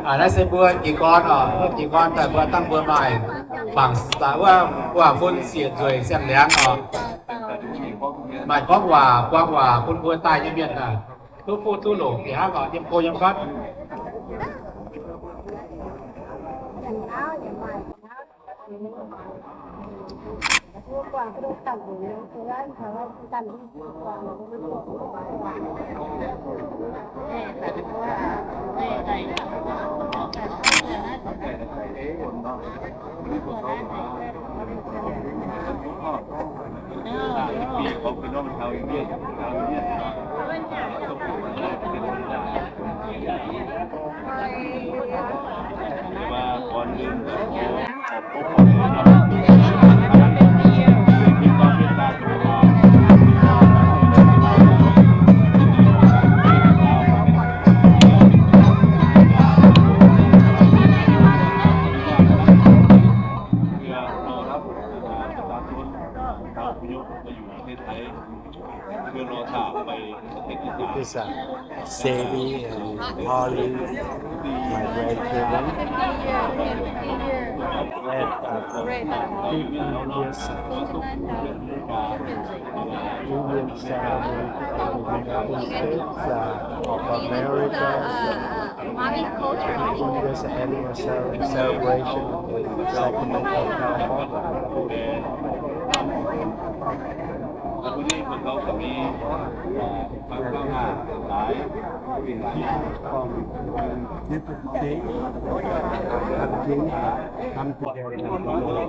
Aa, naaiv se mbuo jiez gorn oc, mbuo jiez gorn daaih mbuo dangh mbuo maaih bangc waac, waac-fun siec nzueic siang-liangx oc. Maaih gorngv waac, buang waac bun mbuo daaih nyei mienh aah, duqv fuqv duqv longc, hnangv oc, yiem go yiem fatv. This is, uh, Sadie and Harley, my grandchildren. Glad, uh, fifty years, uh, Indian family, uh, United States, uh, of America. Fifty years anniversary celebration in Sacramento, California. วันนี้พวกเขาก็มีความก้าวหน้าหลายสิ่งหลายอย่าง Different states, uh, come together, come together.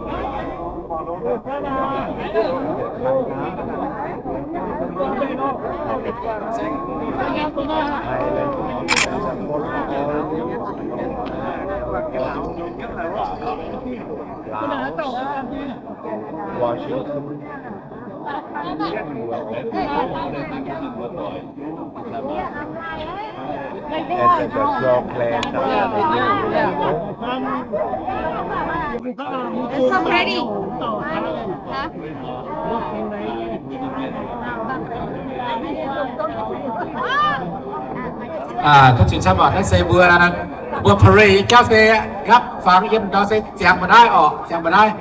อ่า tuo zinh camv oc, naaiv se mbuo, mbuo parade jauv se, yaac fangx yiem ndau se ziangx mbu'naaiv oc, ziangx mbu'naaiv.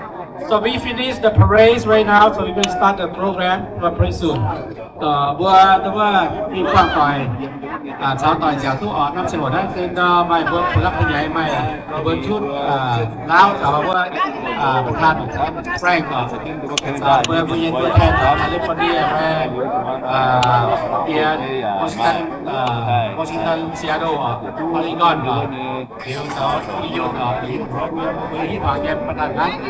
So we finish the parade right now, so we will start the program very soon. Mbuo, mbuo mingh buangh doic, caux doic nziaauc duqv oc. Norm ziangh hoc naaiv se maaih mbuo bu laqv bu nyaiz, maaih mbuo Cutv, Laauv caux mbuo ประธาน Frank oc. Mbuo, mbuo nyei ตัวแทน caux California, Oregon, Washington, Washington Seattle oc, Oregon oc. Liuz caux New York oc, mbuo hitv taux yiem ประธาน hnangv.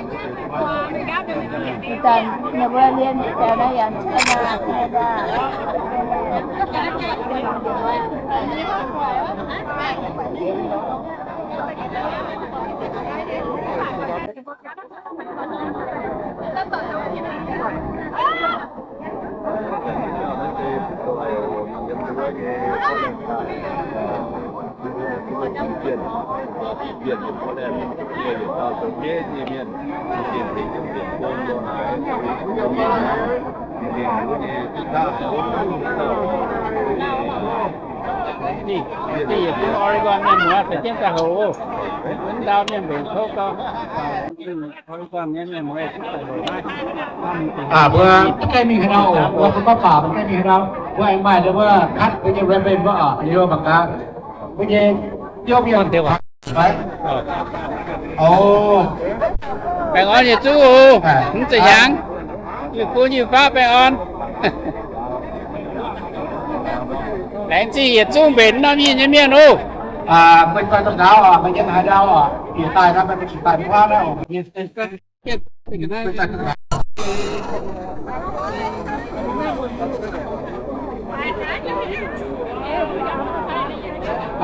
Ninh, ninh yietc zungv Oregon mienh muoz, se jienv daaih hoc, wuov ndau mienh mbenc kouv gau. Aa, mbuo maiv gaengh mingh haaix ndau oc, mbuo mbuo gorngv baac maiv gaengh mingh haaix ndau, mbuo aengx maaih ndau wuov คัด mbuo nyei เรเวอเรนด์ wuov oc, liuz mangc gaax mbuo nyei diuv mienh. Baengh orn yietc zungv oc. Mv zeiz hnyangx. Yiu bun yiu faqv baengh orn. Laengz zingh yietc zungv mbenc norm yinh nyei mienh oc. Mbuo daaih dongh ndau oc, mbuo yiem haaix ndau oc. Jiex daaih naaiv, maiv jiex daaih mv huaav naaiv oc.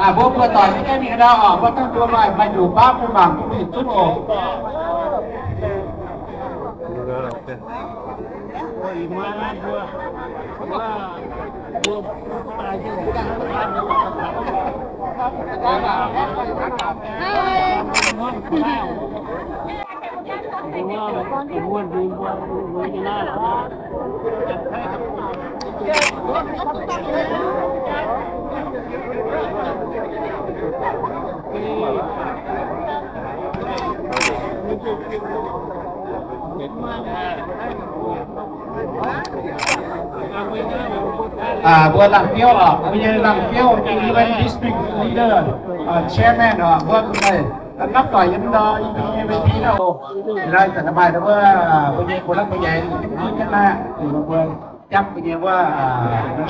Aa, mbuo buo doic mv gaengh mingh haaix ndau oc, mbuo dangh mbuo maaih, maaih nyungc baav mbuo mangc duqv mingh zunv oc. Aa, mbuo lamh biouv oc, mbuo nyei lamh biouv, mbuo nyei district leader, aa, chairman oc, mbuo meih napv doic yiem ndau, yiem nyei wei-di naaiv oc. Ih hnoi zanc maaih mbuo, mbuo nyei mbuo lapv mbuo nyei, mbuo nyei naaiv, mbuo jangv mbuo nyei wuov, aa,